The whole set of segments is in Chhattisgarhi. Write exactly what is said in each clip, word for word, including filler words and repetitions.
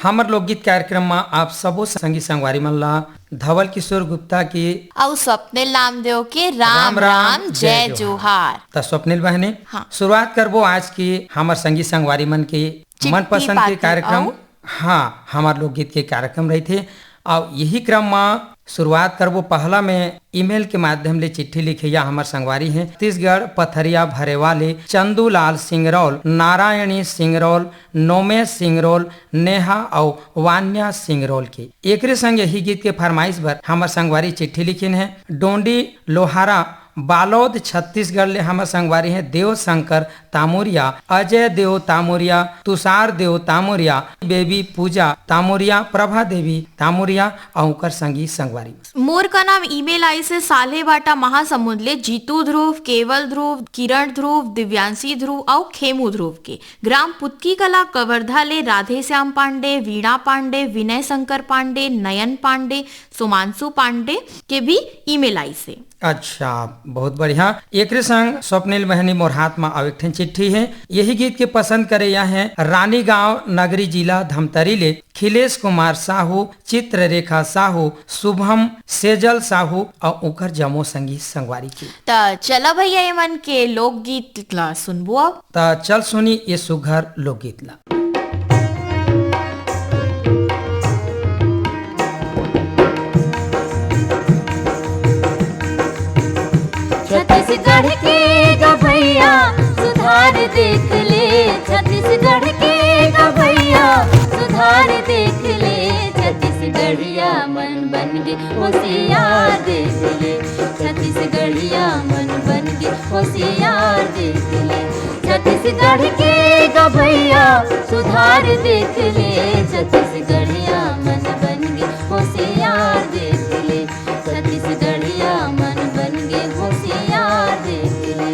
हमर लोकगीत कार्यक्रम म आप सबो संगी संगवारी मन ला धवल किशोर गुप्ता के अउ स्वप्निल नामदेव के राम राम राम, जय जय जोहार। जोहार। त स्वप्निल बहनी, हाँ। शुरुआत करबो आज के हमर संगी संगवारी मन के चिट्ठी मनपसंद के पाती कार्यक्रम। अउ हाँ, हमर लोकगीत के कार्यक्रम रहिथे। अउ यही क्रम म शुरुआत करबो पहला में ईमेल के माध्यम ले चिट्ठी लिखइया हमर संगवारी हे छत्तीसगढ़ पथरिया भरेवाले चंदूलाल सिंगरौल, नारायणी सिंगरौल, नोमेश सिंगरौल, नेहा अउ वान्या सिंगरौल के। एकरे संग यही गीत के फरमाइश बर हमर संगवारी चिट्ठी लिखिन हे डोंडी लोहारा बालोद छत्तीसगढ़ ले हमर संगवारी हे देव शंकर तामुरिया, अजय देव तामुरिया, तुषार देव तामुरिया, बेबी पूजा तामुरिया, प्रभा देवी तामुरिया अउ ओकर संगी संगवारी। मोर का नाम ईमेल आइस हे साल्हेबाटा महासमुंद ले जीतू ध्रुव, केवल ध्रुव, किरण ध्रुव, दिव्यांशी ध्रुव अउ खेमू ध्रुव के। ग्राम पुतकी कला कवर्धा ले राधेश्याम पांडे, वीणा पांडे, विनय शंकर पांडे, नयन पांडे, सोमांशु पांडे के भी ईमेल आइस हे। अच्छा, बहुत बढ़िया। एकरे संग स्वप्निल बहनी मोर हाथ म अउ एक ठन चिट्ठी हे। यही गीत के पसंद करे या हे रानीगांव नगरी जिला धमतरी ले खिलेश कुमार साहू, चित्ररेखा साहू, शुभम, सेजल साहू अउ ओकर जमो संगी संगवारी के। त चला भैया, ये मन के लोकगीत ला सुनबो अब। त चल सुनी ये सुघर लोकगीत ला। छत्तीसगढ़ के गभैया सुधार देख ले, छत्तीसगढ़ के गभैया सुधार देख ले। छत्तीसगढ़िया मन बन गे होशियार देख ले, छत्तीसगढ़िया मन बन गे होशियार देख ले। छत्तीसगढ़ के गभैया सुधार देख ले, छत्तीसगढ़िया मन बन गे होशियार देख ले, छत्तीसगढ़िया मन बन गे होशियार देख ले।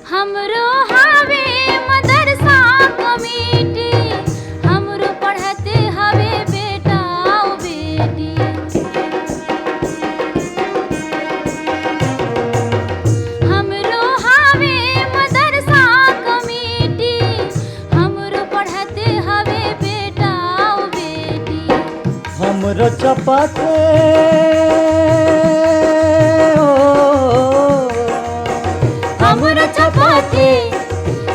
हमरो हावे मदरसा कमेटी, हमरो पढ़त हवे बेटा अउ बेटी। हमरो हावे मदरसा कमेटी, हमरो पढ़त हवे बेटा अउ बेटी। हमरो छपाथे ओ, हमरो छपाथे,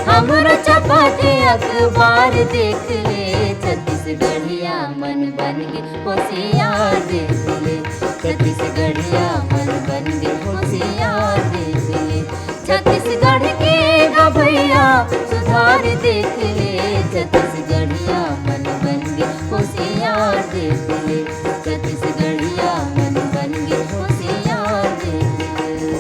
हमरो छपाथे अखबार देख ले, छत्तीसगढ़िया मन बन गे होशियार देख ले, छत्तीसगढ़िया मन बन गे होशियार देख ले। छत्तीसगढ़ के गभैया सुधार देख ले, छत्तीसगढ़िया मन बन गे होशियार देख ले, छत्तीसगढ़िया मन बन गे होशियार देख ले।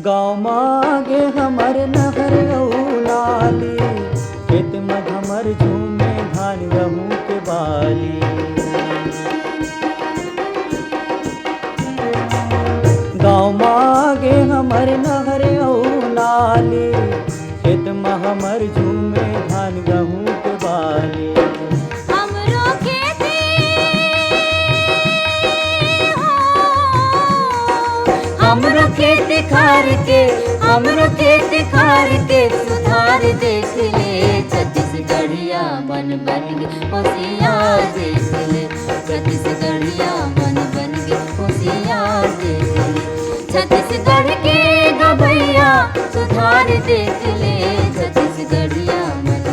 गाँव म आगे हमर नहर अउ नाली, खेत म घमर झूमे धान गहूँ के बाली। गाँव म आगे हमर नहर अउ नाली, खेत म हमर झूमे धान गहूँ के बाली। हमरो खेती हो, हमरो खेती खार के, हमरो खेती खार के सुधार देख ले, छत्तीसगढ़िया मन बन गे होशियार देख ले, छत्तीसगढ़िया मन बन गे होशियार देख ले। छत्तीसगढ़ के गभैया सुधार देख ले, छत्तीसगढ़िया मन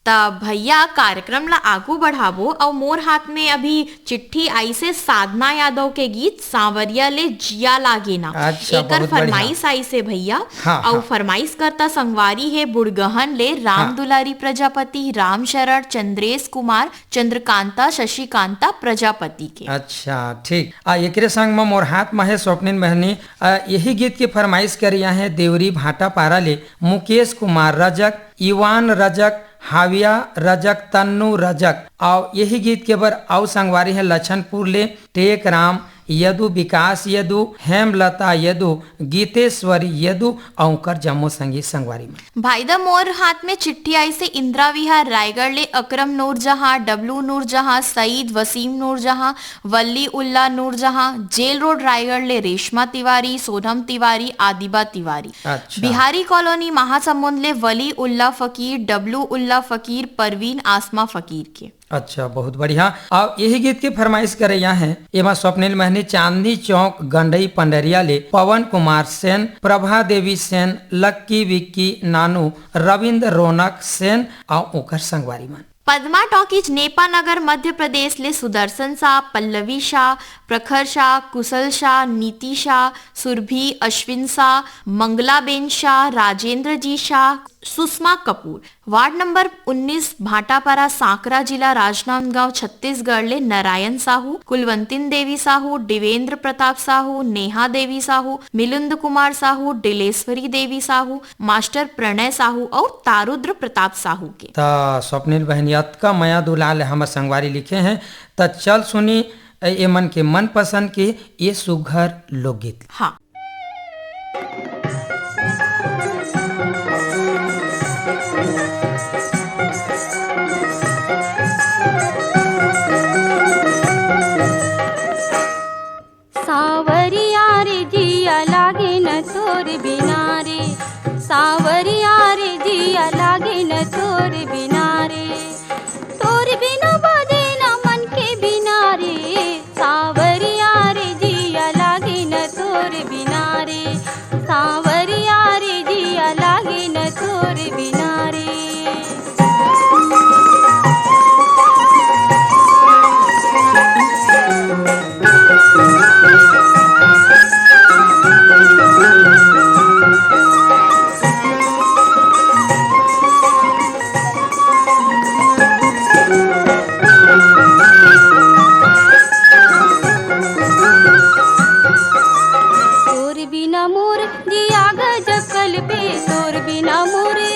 त भैया, कार्यक्रम ला आगू बढ़ाबो, अउ मोर हाथ में अभी चिट्ठी आइसे साधना यादव के गीत सांवरिया ले जिया लागेना। अच्छा, एकर बहुत बढ़िया। फरमाइश आइसे भैया। हाँ, अउ हाँ। फरमाइश करता संगवारी हे बुड़गहन ले राम हाँ। दुलारी प्रजापति, राम शरण, चंद्रेश कुमार, चंद्रकांता, शशिकांता प्रजापति के। अच्छा, ठीक। आ, एकरे संग म मोर हाथ म हे स्वप्निल महनी, आ, यही गीत के फरमाइश करिया हे देवरी भाटापारा ले मुकेश कुमार रजक, इवान रजक, हाविया रजक, तन्नू रजक। अउ यही गीत के बर अउ संगवारी हे लछनपुर ले टेक राम यदु, विकास यदु, हेमलता यदु, गीतेश्वरी यदु अउ उंकर जम्मो संगी संगवारी मन। भाई दा, मोर हाथ में चिट्ठी आइसे इंदिरा विहार रायगढ़ ले अकरम नूरजहां, डब्लू नूरजहां, सईद वसीम नूरजहां, वली उल्ला नूरजहां, जेल रोड रायगढ़ ले रेशमा तिवारी, सोनम तिवारी, आदिबा तिवारी। अच्छा। बिहारी कॉलोनी महासमुंद ले वली उल्ला फकीर, डब्लू उल्ला फकीर, परवीन आसमा फकीर के। अच्छा, बहुत बढ़िया। अब यही गीत के फरमाइश करे या हैं, एमा स्वप्निल महनी चांदनी चौक गंडई पंडरिया ले पवन कुमार सेन, प्रभा देवी सेन, लक्की विक्की नानू, रविंद्र रौनक सेन अउ ओकर संगवारी मन। पद्मा टॉकीज नेपा नगर मध्य प्रदेश ले सुदर्शन शाह, पल्लवी शाह, प्रखर शाह, कुशल शाह, नीति शाह, सुरभि, अश्विन शाह, मंगलाबेन शाह, राजेंद्र जी शाह, सुषमा कपूर। वार्ड नंबर उन्नीस, भाटापारा सांकरा, जिला राजनांदगांव, छत्तीसगढ़ ले नारायण साहू, कुलवंतिन देवी साहू, देवेंद्र प्रताप साहू, नेहा देवी साहू, मिलिंद कुमार साहू, डिलेश्वरी देवी साहू, मास्टर प्रणय साहू अउ तारुद्र प्रताप साहू के। त स्वप्निल बहन, अतका मया दुलार ले हमर संगवारी लिखे हैं, त चल सुनी ए-, एमन के मनपसंद के ये सुघर लोकगीत। हाँ। सांवरिया रे जिया लागे न तोर बिना रे, सांवरिया रे जिया लागे न तोर बिना रे, तोर बिना बाजे न मन के बिना रे, सांवरिया रे जिया लागे न तोर बिना रे, सांवरिया रे जिया लागे न तोर बिना रे। तोर बिना मोर जिया गजब कलपे, तोर बिना मोरे।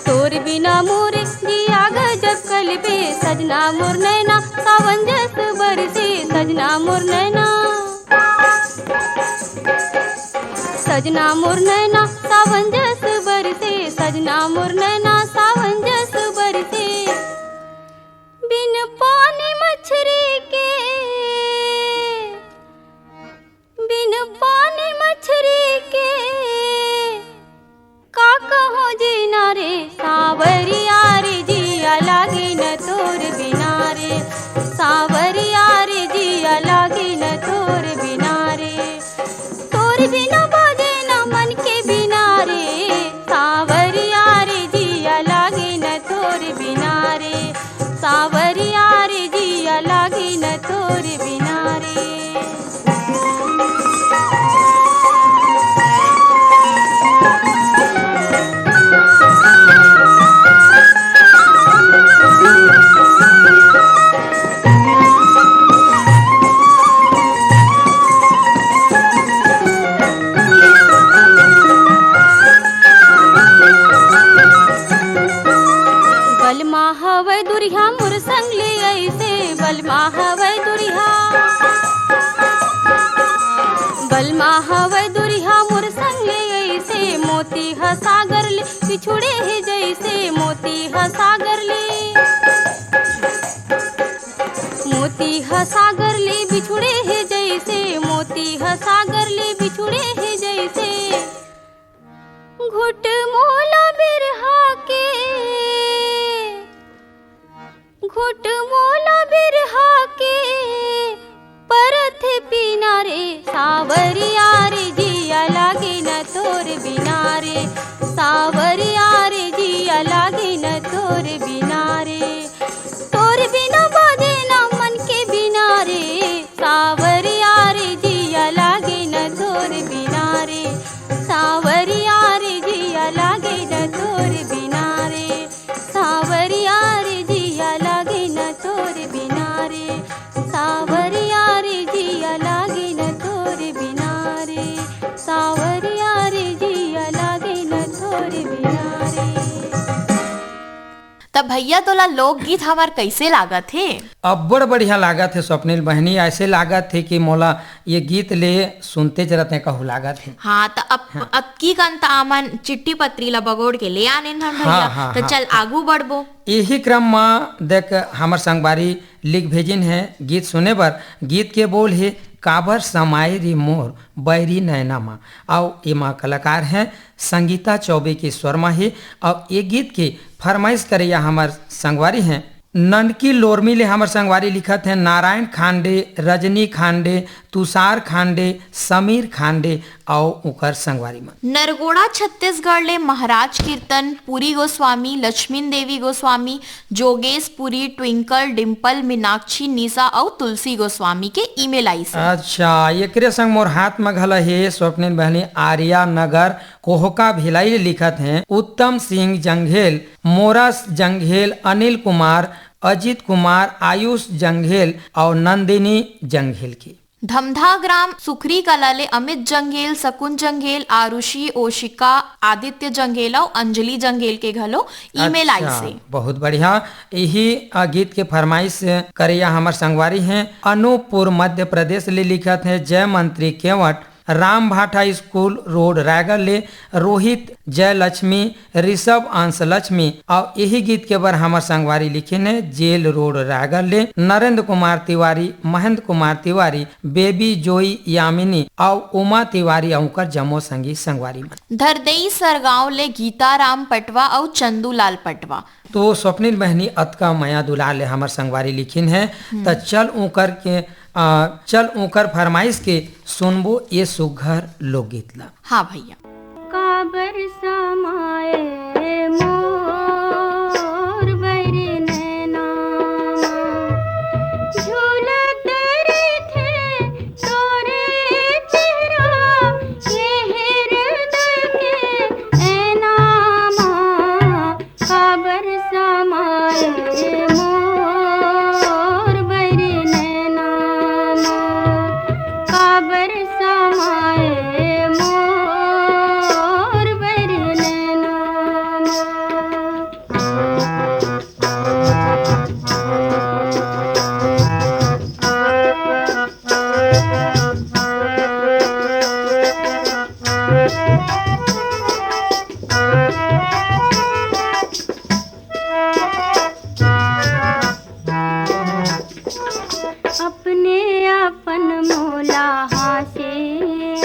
तोर बिना मोरे जिया गजब कलपे, सजना मोर नैना सावन जस बरसे, सजना मोर नैना। सजना मोर नैना सावन जस बरसे, सजना मोर नैना सावन जस बरसे। बिन पानी मछरी के, बिन पानी मछरी के, का कहो जीना रे, सांवरिया रे जिया लागे न तोर बिना रे, सांवरिया रे जिया लागे न तोर बिना रे, तोर बिना बाजे न मन के बिना रे, सांवरिया रे जिया लागे न तोर बिना रे, सांवरिया रे जिया लागे न तोर बिना रे। बलमा हवय दुरिहा मोर संग ले अइसे, बलमा हवय दुरिहा। बलमा हवय दुरिहा मोर संग ले अइसे, मोती ह सागर ले बिछुड़े हे जइसे, मोती ह सागर ले। मोती ह सागर ले बिछुड़े हे जइसे, मोती ह सागर ले बिछुड़े हे जइसे। घुट मोला बिरहा के, घुट मोला बिरहा के, परत पीना रे, सांवरिया रे जिया लागे न तोर बिना रे, सांवरिया त भैया, तोला लोकगीत हमर कइसे लागत हे? अब्बड़ बढ़िया लागत हे स्वप्निल बहिनी, ऐसे लागत हे कि मोला ये गीत ले सुनते च रहितेंव कहूं लागत हे। हाँ, त अब, हाँ। अब की कंत आमन चिट्ठी पत्री ला बगोड़ के ले आनेन हम भैया, हाँ, हाँ, त हाँ। चल आगू बढ़बो। यही क्रम म देख, हमर संगवारी लिख भेजिन हे गीत सुने बर। गीत के बोल हे काबर समाए रे मोर बैरी नैना मा, अउ एमा कलाकार हे संगीता चौबे के स्वर मा हे। अउ ये गीत के फरमाइश करइया हमर संगवारी हे ननकी लोरमी ले। हमर संगवारी लिखत हे नारायण खांडे, रजनी खांडे, तुषार खांडे, समीर खांडे अउ उकर संगवारी मन। नरगोड़ा छत्तीसगढ़ ले महाराज कीर्तन, पुरी गोस्वामी, लक्ष्मी देवी गोस्वामी, जोगेश पुरी, ट्विंकल, डिंपल, मीनाक्षी, निशा अउ तुलसी गोस्वामी के ईमेल आइस हे। अच्छा, एकरे संग मोर हाथ म घला हे स्वप्निल बहिनी, आर्या नगर कोहका भिलाई ले लिखत हे उत्तम सिंह जंघेल, मोरस जंघेल, अनिल कुमार, अजीत कुमार, आयुष जंघेल अउ नंदिनी जंघेल के। धमधा ग्राम सुखरी कला ले अमित जंघेल, सकुन जंघेल, आरुषि, ओशिका, आदित्य जंघेल अउ अंजलि जंघेल के घलो ईमेल आइस हे। अच्छा, बहुत बढ़िया। यही, अ, गीत के फरमाइश करइया हमर संगवारी हे अनूपपुर मध्य प्रदेश ले लिखत हे जय मंत्री केवट, राम भाटा स्कूल रोड रायगढ़ ले रोहित, जयलक्ष्मी, ऋषभ, अंश लक्ष्मी अउ यही गीत के बर हमर संगवारी लिखिन हे जेल रोड रायगढ़ ले नरेंद्र कुमार तिवारी, महेंद्र कुमार तिवारी, बेबी, जोई, यामिनी अउ उमा तिवारी अउ उकर जम्मो संगी संगवारी मन। धरदेई सरगांव ले गीताराम पटवा अउ चंदूलाल पटवा। तो स्वप्निल बहिनी अतका मया दुलार ले हमर संगवारी लिखिन हे, त चल उकर के, अ, चल उकर फरमाइश के सुनबो ये सुघर लोकगीत ला। हाँ भैया। काबर समाए मोर बैरी नैना, झूलत रहिथे तोरे चेहरा, ये हृदय के ऐना मा। काबर समाए मोर बैरी नैना मा, काबर समाए मोर बैरी नैना मा। अपने अपन मोला हाँसे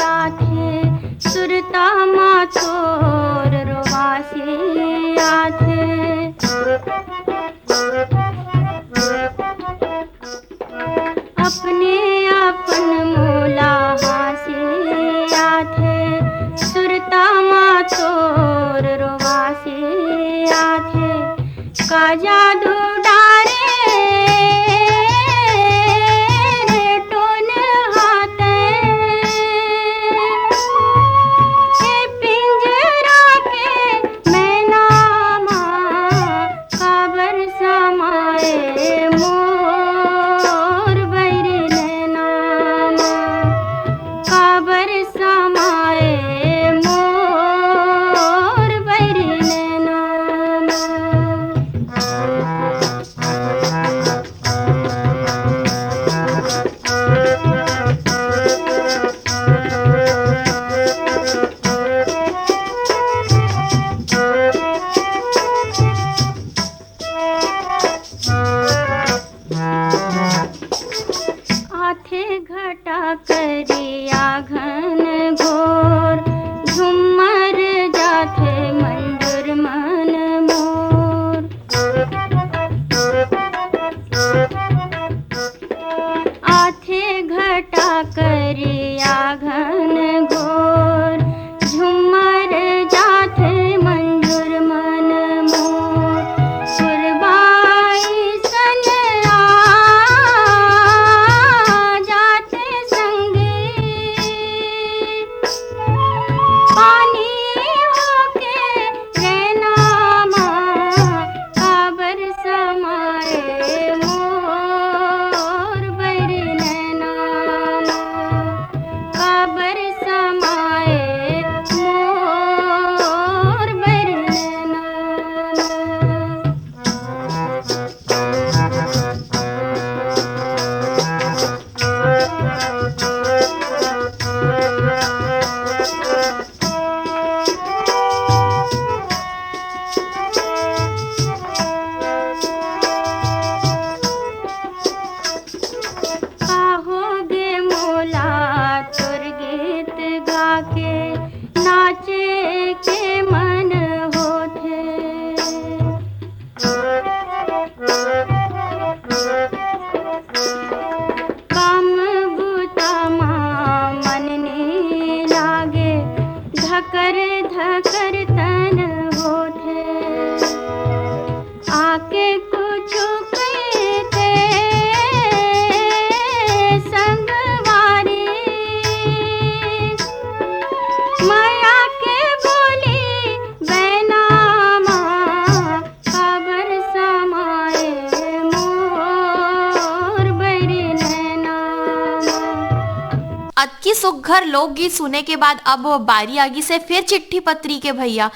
आथे, सुरता मा तोर रोवासे आथे। अपने अपन मोला हाँसे आथे, सुरता मा तोर रोवासे आथे। का जादू डारे रे टोन हाथे, ए पिंजरा के मैना मा। काबर समाए मोर बैरी नैना मा, काबर समाए मोर बैरी नैना मा। घर लोकगीत सुने के बाद अब बारी आगी से फिर चिट्ठी पत्री के भैया।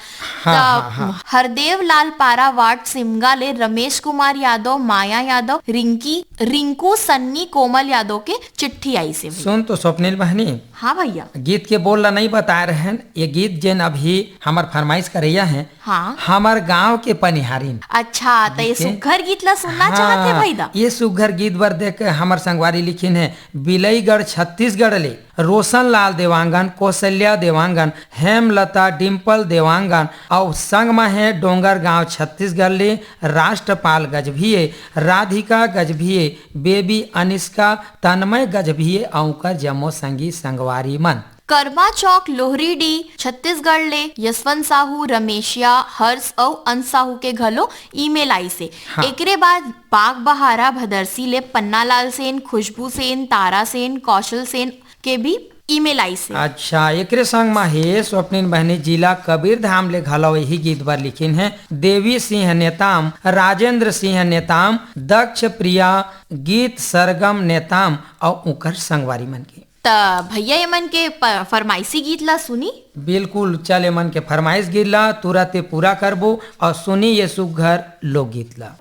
हाँ, त हाँ, हाँ। हरदेव लाल पारा वार्ड सिमगा ले रमेश कुमार यादव, माया यादव, रिंकी, रिंकू, सन्नी, कोमल यादव के चिट्ठी आई से भैया। सुन तो स्वप्निल बहनी, हाँ भैया। गीत के बोल ला नहीं बताए रहन, ये गीत जेन अभी हमर फरमाइश करैया है, हाँ। हमर गांव के पनिहारिन। अच्छा, त ये गीत के सुग्घर गीत ला सुनना हाँ, चाहत हे भैया? ये सुग्घर गीत बर देख हमर संगवारी लिखिन है, बिलईगढ़ छत्तीसगढ़ ले रोशन लाल देवांगन, कौशल्या देवांगन, हेमलता, डिम्पल देवांगन अउ संग म हे डोंगरगांव छत्तीसगढ़ ले राष्ट्रपाल गजभिये, राधिका गजभिये, बेबी अनिष्का, तन्मय गजभिये अउ उंकर जम्मो संगी संगवारी मन। करमा चौक, लोहरीडीह, छत्तीसगढ़ ले यशवंत साहू, रमेशिया, हर्ष अउ अंश साहू के घलो ईमेल आइसे। हाँ। एकरे बाद बागबहारा भदरसी ले पन्नालाल सेन, खुशबू सेन, तारा सेन, कौशल सेन के भी ईमेल आइसे। अच्छा, एकरे संग म हे स्वप्निल बहनी जिला कबीरधाम ले घलो यही गीत बर लिखिन हे देवी सिंह नेताम, राजेंद्र सिंह नेताम, दक्ष प्रिया, गीत सरगम नेताम अउ उंकर संगवारी मन के। त भैया, ये मन के प-, फरमाइशी गीत ला सुनी। बिल्कुल, चल ये मन के फरमाइश गीत ला तुरंत पूरा करबो अउ सुनी ये सुघर लोकगीत ला।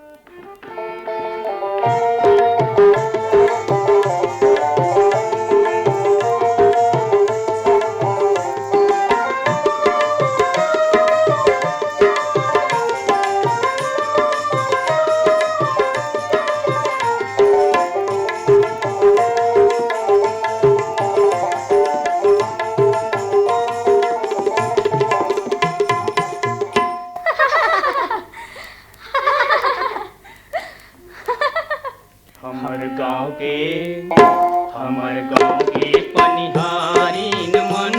हमर गांव के, हमर गांव के पनिहारिन मन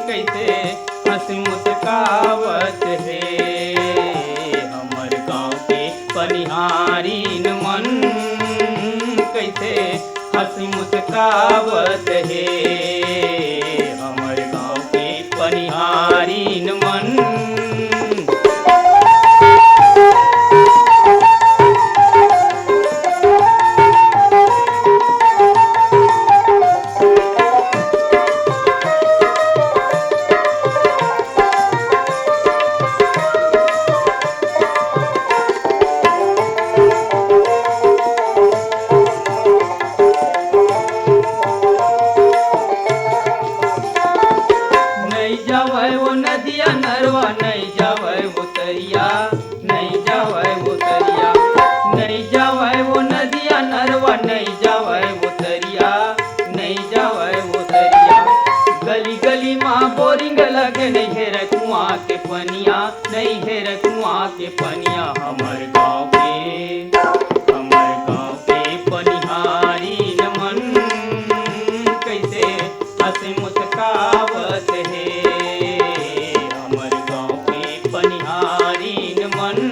कइसे हंस मुस्कावत हे। हमर गांव के पनिहारिन मन कइसे हंस मुस्कावत हे। हमर गांव के पनिहारिन मन। नइ जावय वो नदिया नरवा, नइ जावय वो तरिया, नइ जावय वो तरिया, नइ जावय वो नदिया नरवा, नइ जावय वो तरिया, नइ जावय वो तरिया। गली गली मा बोरिंग लगे, नइ हेरय कुआं के पनिया, नइ हेरय कुआं के पनिया। हमर गांव के, हमर गांव के पनिहारिन मन कइसे हंस मुस्कावत हे। हमर गांव के पनिहारिन मन।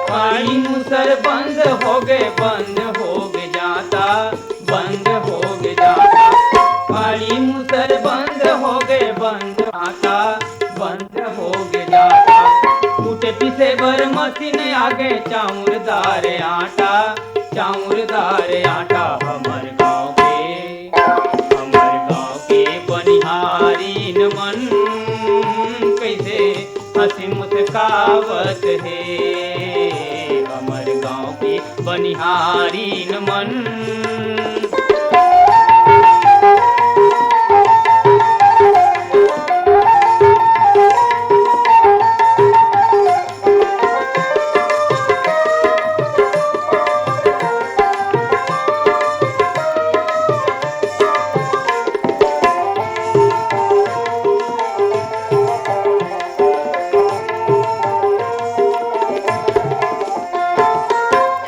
पानी मुसर बंद होगे, बंद होगे जाता, बंद होगे जाता। पानी मुसर बंद होगे, बंद आता, बंद होगे जाता। कूटे पीसे बर मशीन आगे, चाउर दार आटा, चाउर दार आटा। हमर गांव के, हमर गांव के बनिहारिन मन कइसे हंसी मुस्कावत हे। हमर गांव के बनिहारिन मन।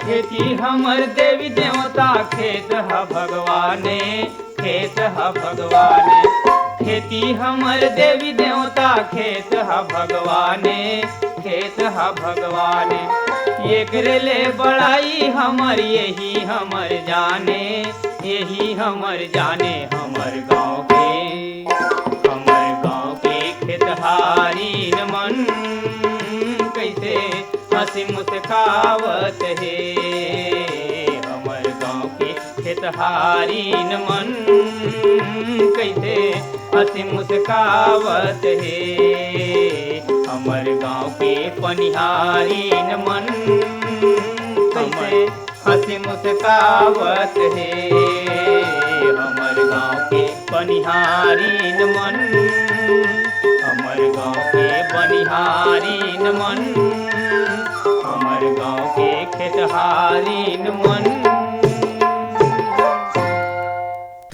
खेती हमर देवी देवता, खेत ह भगवाने, खेत ह भगवाने, खेती हमर देवी देवता, खेत ह भगवाने, खेत ह भगवाने। एकरे ले बड़ाई हमर, यही हमर जाने, यही हमर जाने। हमर गाँव के, हमर गाँव के खेतहारिन मन कइसे हँसी मुस्कावत हे। हमर गाँव के खेतहारिन मन कइसे हँसी मुस्कावत हे। हमर गाँव के पनिहारिन मन कइसे हँसी मुस्कावत हे। हमर गाँव के बनिहारिन मन, हमर गाँव के बनिहारिन मन, हमर गाँव के खेतहारिन मन।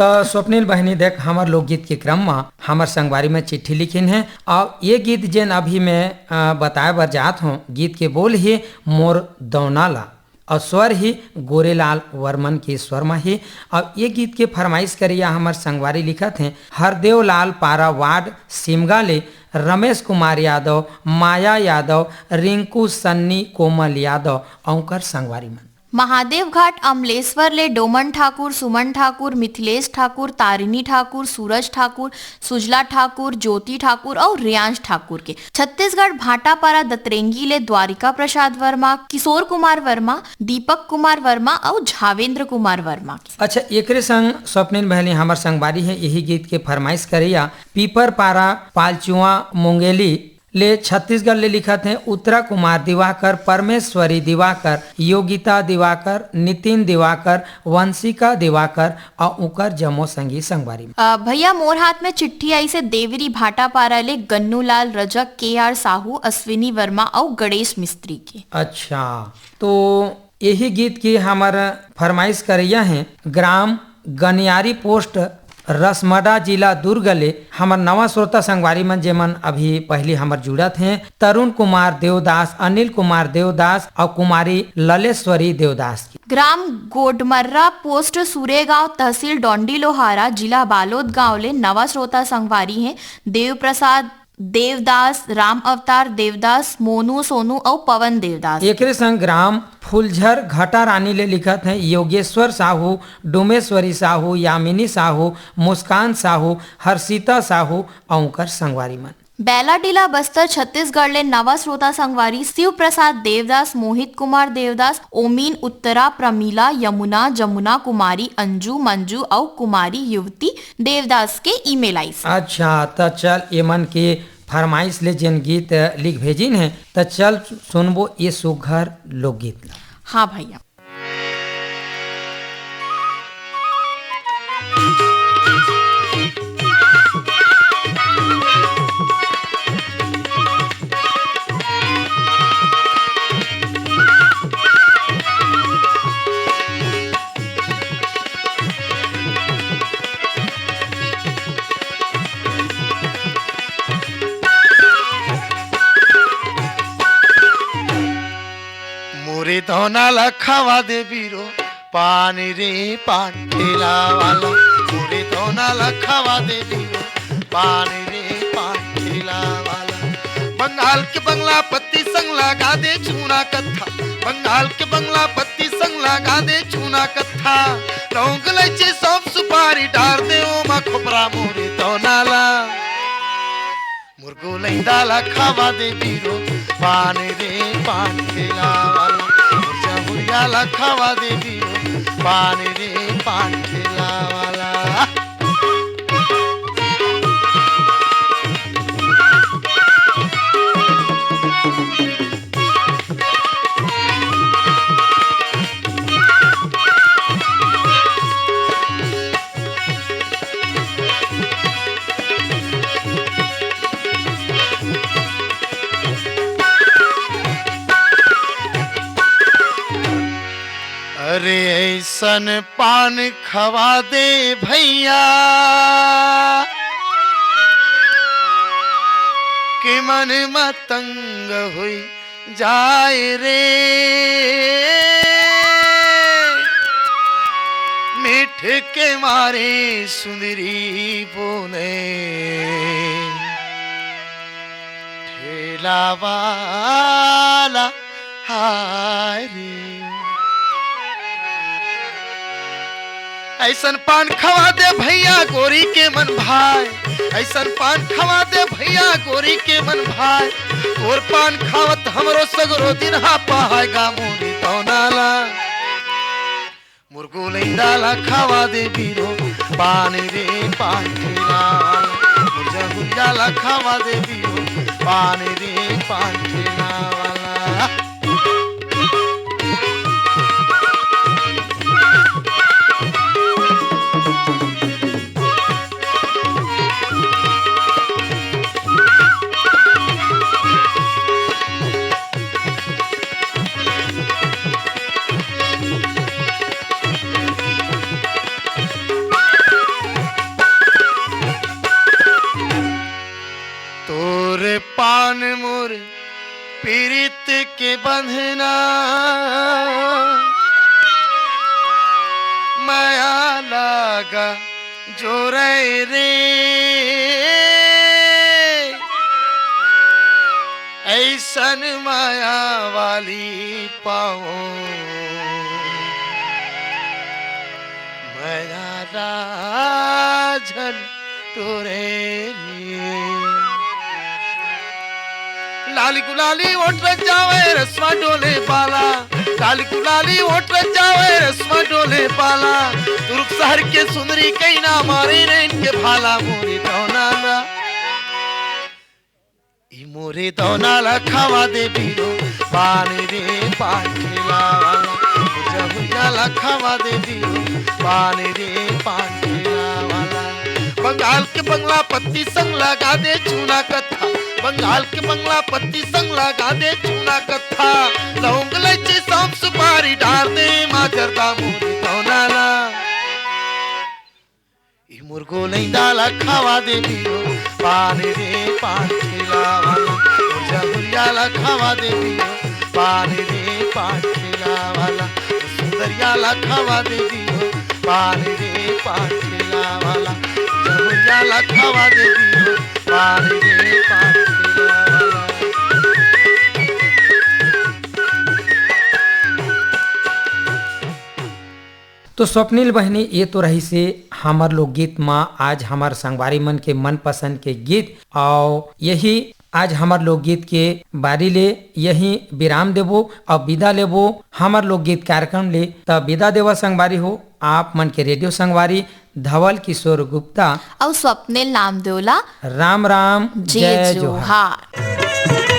त स्वप्निल बहिनी, देख, हमर लोकगीत के क्रम म हमर संगवारी में चिट्ठी लिखिन हे, अउ ये गीत जेन अभी मैं, अ, बताए बर जात हूँ, गीत के बोल ही मोर दौना ला, अउ स्वर ही गोरेलाल वर्मन के स्वर म ही। अउ ये गीत के फरमाइश करिया हमर संगवारी लिखत हे, हरदेव लाल पारा वार्ड सिमगा ले रमेश कुमार यादव, माया यादव, रिंकू, सन्नी, कोमल यादव अउ उंकर संगवारी मन। महादेव घाट अमलेश्वर ले डोमन ठाकुर, सुमन ठाकुर, मिथिलेश ठाकुर, तारिणी ठाकुर, सूरज ठाकुर, सुजला ठाकुर, ज्योति ठाकुर अउ रियांश ठाकुर के। छत्तीसगढ़ भाटापारा दतरेंगी ले द्वारिका प्रसाद वर्मा, किशोर कुमार वर्मा, दीपक कुमार वर्मा अउ झावेंद्र कुमार वर्मा के। अच्छा, एकरे संग स्वप्निल बहिनी हमर संगवारी हे, यही गीत के फरमाइश करैया पीपर पारा पालचुआ मुंगेली ले छत्तीसगढ़ ले लिखत हे उत्तरा कुमार दिवाकर, परमेश्वरी दिवाकर, योगिता दिवाकर, नितिन दिवाकर, वंशिका दिवाकर अउ उंकर जम्मो संगी संगवारी। अ, भैया, मोर हाथ में चिट्ठी आई से देवरी भाटापारा ले गन्नूलाल रजक, के आर साहू, अश्विनी वर्मा अउ गणेश मिस्त्री के। अच्छा, तो यही गीत की हमर फरमाइश करैया हे ग्राम गनियारी पोस्ट रसमडा जिला दुर्ग ले हमर नवा श्रोता संगवारी मन, जेमन अभी पहली हमर जुड़त हें, तरुण कुमार देवदास, अनिल कुमार देवदास अउ कुमारी ललेश्वरी देवदास की। ग्राम गोडमर्रा पोस्ट सुरेगांव तहसील डोंडी लोहारा जिला बालोद गांव ले नवा श्रोता संगवारी हें देव प्रसाद देवदास, राम अवतार देवदास, मोनू सोनू अउ पवन देवदास। एकरे संग ग्राम फुलझर घटा रानी ले लिखत हें योगेश्वर साहू, डोमेश्वरी साहू, यामिनी साहू, मुस्कान साहू, हर्षिता साहू अउ उंकर संगवारी मन। बैलाडीला बस्तर छत्तीसगढ़ ले नवा श्रोता संगवारी शिव प्रसाद देवदास, मोहित कुमार देवदास, ओमीन उत्तरा, प्रमीला, यमुना, जमुना कुमारी, अंजू, मंजू अउ कुमारी युवती देवदास के ईमेल आइस। अच्छा, त चल, एमन के फरमाइश ले जेन गीत लिख भेजिन हे, त चल सुनबो ये सुघर लोकगीत ला। हाँ भैया। मोरे धौना ला खवा दे बीरो, पान रे पान ठेला वाला। मोरे धौना ला खवा दे बीरो, पान रे पान ठेला वाला। बंगाल के बंगला पत्ती संग लगा दे चूना कत्था, बंगाल के बंगला पत्ती संग लगा दे चूना कत्था। लौंग, इलायची, सौंफ, सुपारी डार दे ओमा खोपरा, मोरे धौना ला। मोर गोलैंदा ला खवा दे बीरो, पान रे पान ठेला वाला। मोर जहुरिया ला खवा दे बीरो, पान रे पान ठेला वाला। अरे ऐसन पान खवा दे भैया, के मन मतंग हुई जाए रे। मीठ ठेके मारे सुंदरी बोले ठेला वाला, हाय रे। ऐसन पान खवा दे भैया गोरी के मन भाए, ऐसन पान खवा दे भैया गोरी के मन भाए। तोर पान खावत हमरो सगरो दिन हा पहाय गा मोरी दौनाला। मुरगो लैंदा ला खावा दे बीरो, पान रे पान ठेला वाला। मुरझा हुरिया ला खावा दे बीरो, पान रे पान ठेला वाला। तोर पान मोर पीरित के बंधना, माया लागा जोरे रे। ऐसन माया वाली पाओ, माया राझन टोरे रे। लाली गुलाली ओट रचावे रसमा डोले बाला, लाली गुलाली ओट रचावे रसमा डोले बाला। दुर्ग शहर के सुंदरी कहीं ना मारे रे इनके भाला मोरी दौनाला। ई मोरे दौनाला खावा दे बीरो, पान रे पान ठेला वाला। मुरझा हुरिया ला खावा दे बीरो, पान रे पान ठेला वाला। बंगाल के बंगला पत्ती संग लगा दे चूना कत्था, बंगाल के बंगला पत्ती संग लगा दे चूना कत्था। लौंग इलायची सौंफ सुपारी डार दे माँ जरदा मोरी दौनाला। ई मुरगो लैंदा ला खावा दे बीरो, पान रे पान ठेला वाला। मुरझा हुरिया ला खावा दे बीरो, पान रे पान ठेला वाला। सुंदरिया ला खावा दे बीरो, पान रे पान ठेला वाला। मुरझा हुरिया ला खावा दे बीरो, पान रे पान ठेला वाला। तो स्वप्निल बहिनी, ये तो रहिसे हमर लोकगीत म आज हमर संगवारी मन के मनपसंद के गीत। अउ यही आज हमर लोकगीत के बारी ले यही विराम देबो अउ विदा लेबो हमर लोकगीत कार्यक्रम ले। त विदा देवा संगवारी हो, आप मन के रेडियो संगवारी धवल किशोर गुप्ता अउ स्वप्निल नामदेव ला राम राम, जय जय जोहार। जोहार।